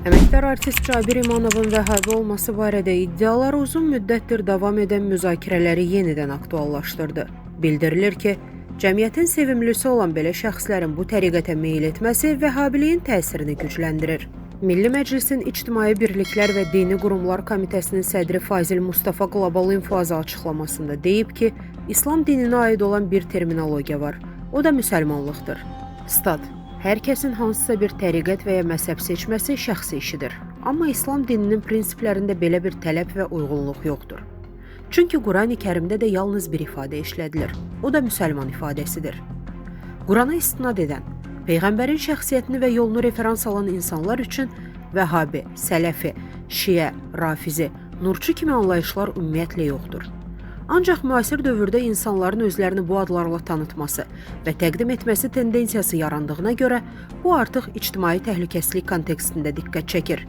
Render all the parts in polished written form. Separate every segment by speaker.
Speaker 1: Əməkdar artist Cabir İmanovun Vəhabi olması barədə iddialar uzun müddətdir davam edən müzakirələri yenidən aktuallaşdırdı. Bildirilir ki, cəmiyyətin sevimlisi olan belə şəxslərin bu təriqətə meyl etməsi Vəhabiliyin təsirini gücləndirir. Milli Məclisin İctimai Birliklər və Dini Qurumlar Komitəsinin sədri Fazil Mustafa Qlobal İnfoaza açıqlamasında deyib ki, İslam dininə aid olan bir terminologiya var. O da müsəlmanlıqdır. Stat: Hər kəsin hansısa bir təriqət və ya məzhəb seçməsi şəxsi işidir. Amma İslam dininin prinsiplərində belə bir tələb və uyğunluq yoxdur. Çünki Qurani-Kərimdə də yalnız bir ifadə işlədilir. O da müsəlman ifadəsidir. Qurana istinad edən, peyğəmbərin şəxsiyyətini və yolunu referans alan insanlar üçün Vəhabi, Sələfi, Şiə, Rafizi, Nurçu kimi anlayışlar ümumiyyətlə yoxdur. Ancaq müasir dövrdə insanların özlərini bu adlarla tanıtması və təqdim etməsi tendensiyası yarandığına görə bu artıq ictimai təhlükəsizlik kontekstində diqqət çəkir.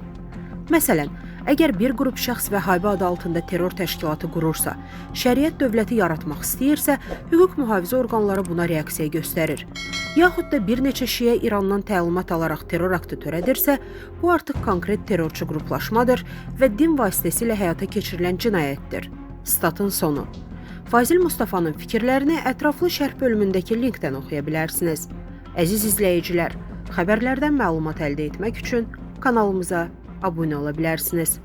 Speaker 1: Məsələn, əgər bir qrup şəxs Vəhabi adı altında terror təşkilatı qurursa, şəriət dövləti yaratmaq istəyirsə, hüquq mühafizə orqanları buna reaksiya göstərir. Yaxud da bir neçə şiə İrandan təlimat alaraq terror aktı törədirsə, bu artıq konkret terrorçu qruplaşmadır və din vasitəsilə həyata keçirilən cinayətdir. Statın sonu. Fazil Mustafanın fikirlərini ətraflı şərh bölümündəki linkdən oxuya bilərsiniz. Əziz izləyicilər, xəbərlərdən məlumat əldə etmək üçün kanalımıza abunə ola bilərsiniz.